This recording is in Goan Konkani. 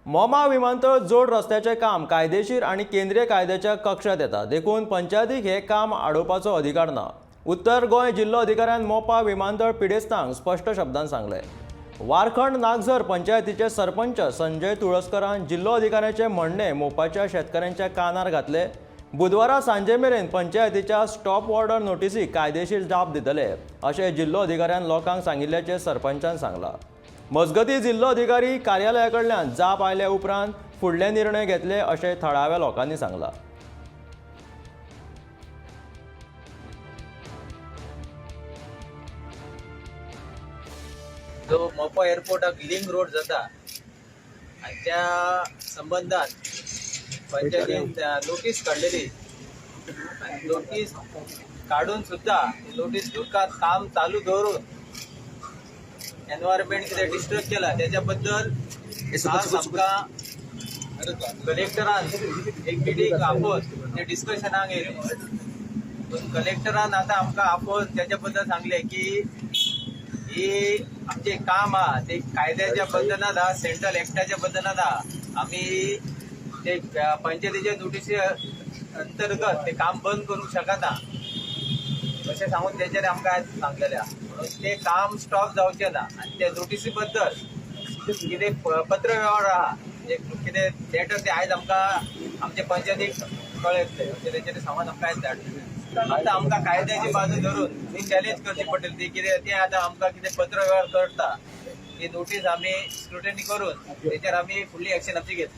मोमा विमानतळ जोड रस्त्याचें काम कायदेशीर आनी केंद्रीय कायद्याच्या कक्षात येता, देखून पंचायतीक हें काम आडोवपाचो अधिकार ना. उत्तर गोंय जिल्लो अधिकाऱ्यान मोपा विमानतळ पिडेस्तांक स्पश्ट शब्दान सांगलें. वारखंड नागझर पंचायतीचे सरपंच संजय तुळसकरान जिल्लो अधिकाऱ्याचें म्हणणें मोपाच्या शेतकारांच्या कानार घातले. बुधवारा सांजे मेरेन पंचायतीच्या स्टॉप ऑर्डर नोटीसीक कायदेशीर जाप दितले अशें जिल्लो अधिकाऱ्यान लोकांक सांगिल्ल्याचें सरपंचान सांगलां. मजगतीं, जिल्लो अधिकारी कार्यालया कडल्यान जाप आयल्या उपरांत फुडले निर्णय घेतले अशें थळाव्या लोकांनी सांगलां. जो मोपा एअरपोर्टाक लिंक रोड जाता आनी त्या संबंदान पंचायतीन नोटीस काडलेली आनी नोटीस काडून सुद्दां नोटीस धुरकात काम चालू दवरून एनवायरमेंट कितें डिस्टर्ब केला त्याच्या बद्दल आज आमकां कलेक्टरान एक मिटींग आपोवन ते डिस्कशनाक येयले. पूण कलेक्टरान आतां आमकां आपोवन त्याच्या बद्दल सांगलें की ही आमचें काम आहा ते कायद्याच्या बंधनात आहा, सेंट्रल एक्टाच्या बंधनात आहा. आमी ते पंचायतीच्या नोटीसी अंतर्गत ते काम बंद करूंक शकना अशें सांगून तेंच्यांनी आमकां आयज सांगलेलें आहा. म्हणून ते काम स्टॉप जावचें ना आनी त्या नोटीसी बद्दल कितें पत्र व्यवहार आहा, म्हणजे कितें लेटर ते आयज आमकां आमचे पंचायतीक कळयतले अशें तेंच्यांनी सांगून आमकां आयज धाडलें. आतां आमकां कायद्याची बाजू धरून ती चॅलेंज करची पडटली. ती कितें ते आतां आमकां कितें पत्र व्यवहार करता ती नोटीस आमी स्क्रुटनी करून तेचेर आमी फुडली एक्शन आमची घेतली.